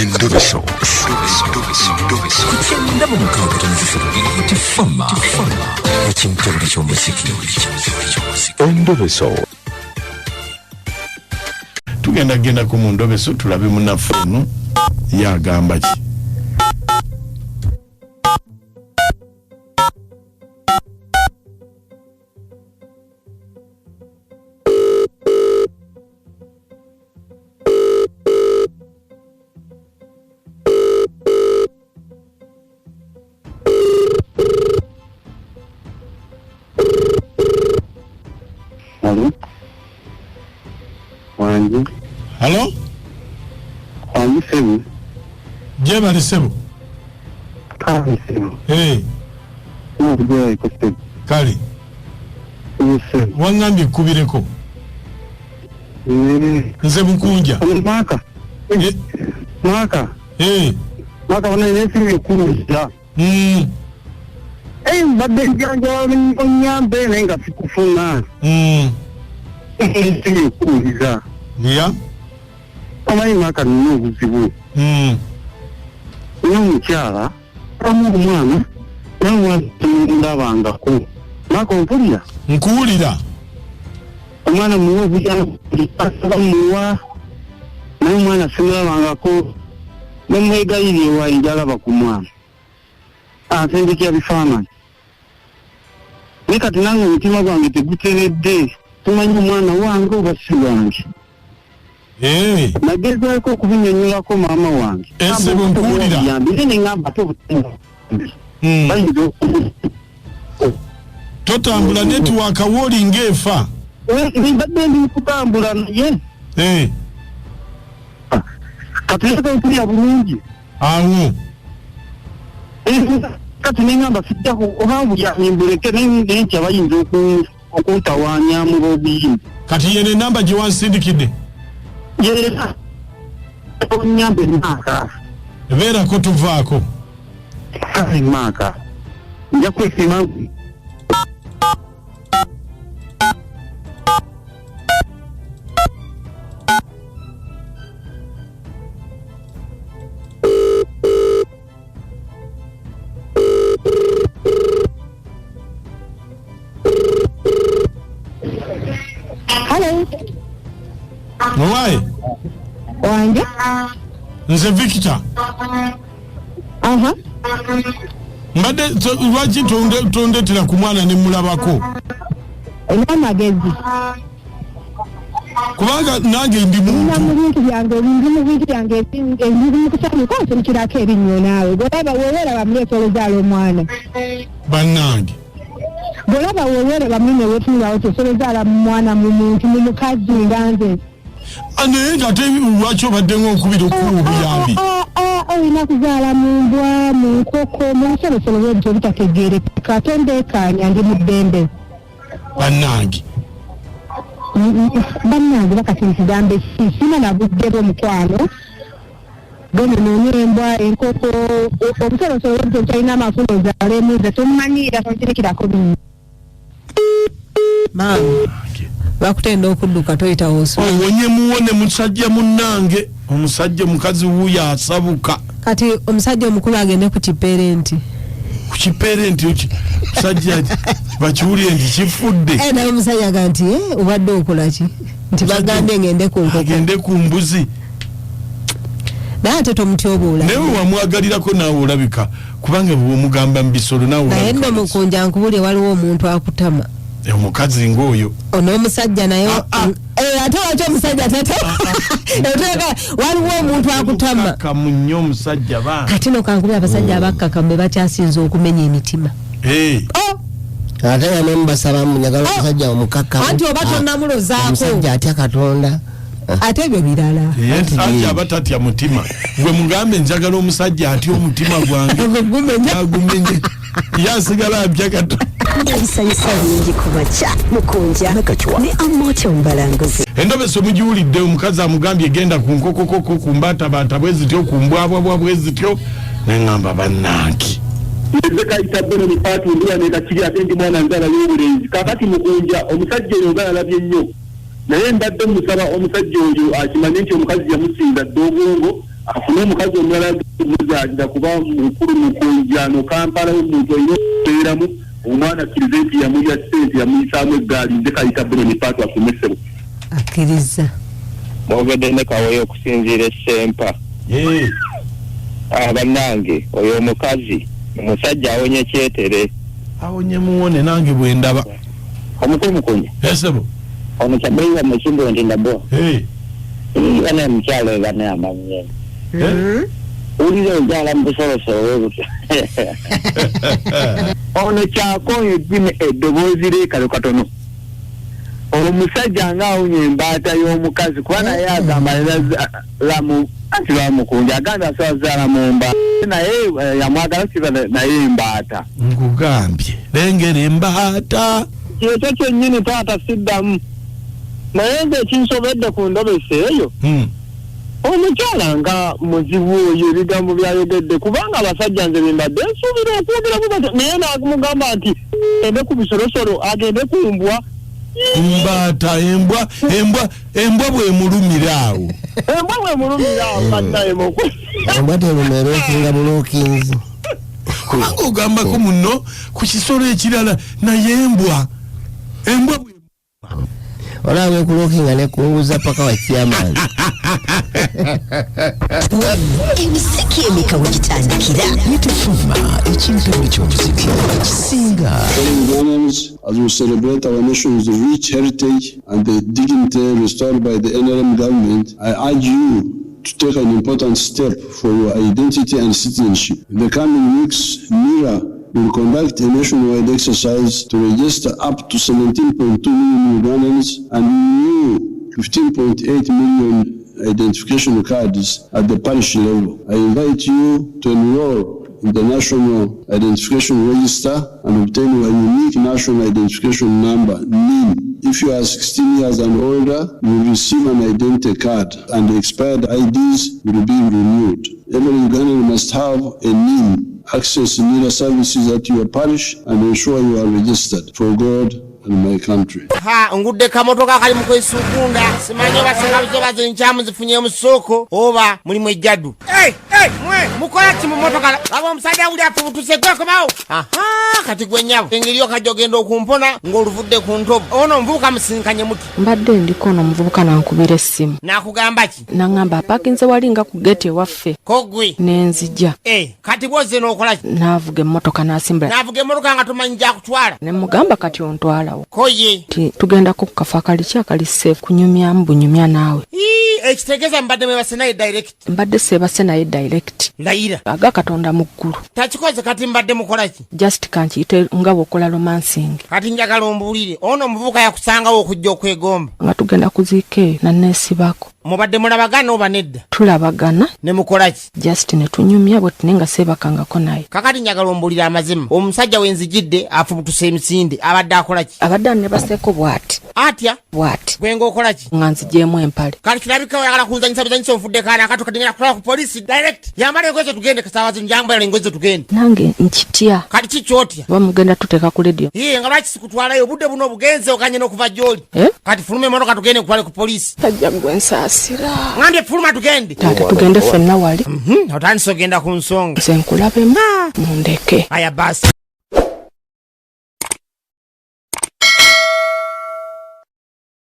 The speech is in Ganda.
Endobeso. Ku 96.3 Tifama ekimtebule ky'omuziki. Endobeso. Tugenda gendako mu ndobeso tulabe munaffe ono ye agamba ki. Halo. Wangi. Halo? Wangi sebo. Gyebale sebo. Kale sebo. Hey. Nkugyereko sebo. Kale. Sebo. Waŋŋambye ekkubireko. Nze Mukunja. Maka. Maka. Hey. Maka bana nesiibye okuwuliza. Mbadde njanja onyambe naye nga sikufuna. Nesiibye okuwuliza. Yeah. Omanyi Maka nina obuzibu. Nina omukyala, amu omwana, naye omwana ndabangako. Maka ompulira? Nkuwulira. Omwana muwa obuyambi, muwa, naye omwana simulabangako. Nemwegayirira ewayi njalaba ku mwana. Asindikira bifaananyi. Naye kati nange omutima gwange teguteredde. Tumanyi omwana wange oba si wange. Nagezaako okubinyonnyolako maama wange. Ssebo nkuwulira. Nze ne ŋŋamba ate obuyambi. Bayinza Totambula netiwaaka wooli ng'efa. Mbadde ndi kutambula naye. Kati leka mpulira bulungi. Awo. Kati ne ŋŋamba sijja oba obuyambi mbuleke naye nkya bayinza okuntawaanya mu b'obuyinza. Kati yeno enamba gye wansindikidde? Yeera. Onyambe Maaka. Beerako tuvaako. Kale Maaka. Nja kwesiima. Hello. Owaye. Wange. Nze Victor. Aha. Mbadde lwaki tondetera ku mwana ne mulabako? Olina amagezi. Kubanga nange ndi muntu. Nina mu bintu byange, ndi mu bintu byange, ndi mu kusanyuka nsanyukirako erinnyo naawe. Bw'olaba weeweraba muli osobola ozaala omwana. Bannange. Bw'olaba weeweraba muli ne weetunulawo ti osobola ozaala mwana mu muntu, mu mukazi nga nze. Naye ng'ate lwaki obadde ng'onkubira okuwa obuyambi? Olina kuzaala mu mbwa, mu nkoko, mu bisolosolo bw'ebintu ebitategeerekeka. Ate ndeekaanya ndi mu ddembe. Bannange. Bannange bakati nkigambe si sina na budde bw'omukwano. Gono noonya embwa, enkoko, obusolosolo bw'ebintu ebitalina amakulu ozaalemu nze tommanyiira tonkirekirako bingi. Maama, bakutenda okudduka toyita w'osula. Owonye muwone musajja munnange, omusajja omukazi wuuyo asabuka. Kati omusajja omukulu agende ku kipeerenti. Ku kipeerenti omusajja bakiwulire nti kifudde. Naye omusajja aga nti, obadde okola ki? Nti bagambye ngende ku nkoko. Agende ku mbuzi. Naye ate tomutyoboola. Naye wamwagalirako naawe olabika kubanga bw'omugamba mu bisolo naawe Naye olabika. nno Mukunja nkubulye waliwo omuntu akutama. Omukazi ng'oyo. Onomusajja naye ate lwaki omusajja tata? Waliwo omuntu akutama. Kamu nnyo omusajja ba. Kati no kankubye abasajja abakkakamu be bakyasinze okumenya emitima. Ate nga ne mbasaba munjagala omusajja omukakkamu. Anti oba tonnamulozaako. Omusajja atya Katonda. Ate ebyo birala. Anti aba tatya mutima. Gwe mugambe njagala omusajja atya omutima gwange. Agumenye. Ye asigala atya Katonda. Ebisanyusa bingi ku makya Mukunja ne Amooti omubalanguzi. Endobeso mugiwulidde omukazi amugambye genda ku nkokokoko ku mbaatabata bwe zityo ku mbwabwabwa bwe zityo ne ŋŋamba bannange. Nze kayita Benon Paatu ndi wano e Kakiri ate ndi mwana nzala y'obulenzi. Kaakati Mukunja omusajja oyo nga yalabye nnyo. Naye mbadde mmusaba omusajja oyo akimanye nti omukazi yamusinza dda obwongo Afune omukazi omulala muzaalira, kuba mukulu mukunjano Kampala omuntu olina okubeeramu omwana akkirize nti yamulya ssente, yamuyisaamu eggaali. Nze Kayita Benoni Paatu asomesebwa. Akkiriza. Mwogedde ne Kawoyo okusinziira Essempa. Ah, bannange, oyo omukazi omusajja awonye kyetere. Awonye muwone, nange bwe ndaba. Omukumukunyi. Esebo. Ono kyabeyiwa mukimbo nti ndabo bana mukyalo oyo bana amanye wulira ozaala mu busolosolo webutyo. Ono kyakoonye Jimmy, eddoboozi lyekalo katono. Omusajja ng'awunya embaata y'omukazi, kuba naye agamba lamu anti lwamukunja agambye asobola zaala mu mbaata, naye yamwagala siba naye embaata. Nkugambye, lengera embaata. Kyekyo kyennyini taata, siddamu. Naye nze ekinsobedde ku ndobesa eyo, omukyala nga muzibu oyo, ebigambo byayogedde, kubanga abasajja nze bembadde nsuubira okwogera bwe batyo, naye namugamba nti agende ku bisolosolo, agende ku mbwa. Mbaata, embwa, embwa, embwa bwemulumira awo. Embwa bwemulumira awo, bannaye muku. Embwa teruma, erookinga bulookinzi. Kubanga ogambako muno ku kisolo ekirala, naye embwa, embwa bwe Olaba bwekulookinga nekunguza paka wa chairman. Emisiki emeka wegitandikira? Yetufuma ekintabuli ky'omuziki ekisinga. Ugandans, as we celebrate our nation's rich heritage and the dignity restored by the NRM government, I urge you to take an important step for your identity and citizenship. In the coming weeks, NIRA will conduct a nationwide exercise to register up to 17.2 million Ugandans and new 15.8 million identification cards at the parish level. I invite you to enroll in the National Identification Register and obtain your unique National Identification Number, NIN. If you are 16 years and older, you will receive an identity card and the expired IDs will be renewed. Every Ugandan must have a NIN. Access NIRA services at your parish and ensure you are registered. For God and my country. Ha, ngudde kamotoka kali mu kwesukunda, simanyi oba senga zoba zinkyamu zifunye musooko oba mulimu ejjaddu. Hey, hey, mwe mukola ki mu motoka? Laba omusajja wuli afubutuse, gwekomawo. Aha, kati gwe nnyabo, engeri okajja ogenda okumpona ng'oluvudde ku ntobo. Ono omuvubuka musinkanye muti? Mbadde ndiko ono omuvubuka nankubira essimu. Nakugamba ki? Naŋŋamba apakinze wali nga ku geeti ewaffe. Ko gwe? Nenzija. Eh, kati bwozze n'okola ki? Naavuga emmotoka n'asimbula. Naavuga emmotoka nga tomanyi gyakutwala? Ne mugamba kati ontwalawo. Ko ye? Nti tugendako ku kafo akali ki akali safe, kunyumyamu bunyumya naawe. Ii, ekitegeeza mbadde mwebase naye direct? Mbadde seebase naye direct. Ndayira. Aga Katonda mu ggulu. Takikoze. Kati mbadde mukola ki? Just kankiyite nga bw'okola romancing. Kati njagala ombuulire, ono omuvubuka yakusangawo okujja okwegomba? Nga tugenda kuziika eyo, naneesibako. Mubadde mulabagana oba nedda? Tulabagana. Ne mukola ki? Just ne tunyumya bwe tune nga seebakangako naye. Kakati njagala ombuulire amazima, omusajja wenzijidde afubutuse emisinde, abadde akola ki? Abadde anebaseeko bw'ati. Atya? Bw'ati. Gwe ng'okola ki? Nga nzigyemu empale. Kati kirabika oyagala kunzanyisa bizanyisa, onfudde kaana akato. Kati ngenda kutwala ku polisi direct. Yambala engoye zo tugende, kasaawa zino yambala engoye zo tugende. Nange nkitya. Kati ki kyotya? Oba mugenda tuteeka ku lediyo? Iye, nga lwaki sikutwalayo? Obudde buno obugenze oganye n'okuva gy'oli. Eh? Kati fuluma emotoka tugende nkutwale ku polisi. Tajja gwe, nsaasira. Ngambye fuluma tugende. Taata, tugende ffenna wali. Otandise ogenda ku nsonga. Nze nkulabemu, mundeke. Aya basi.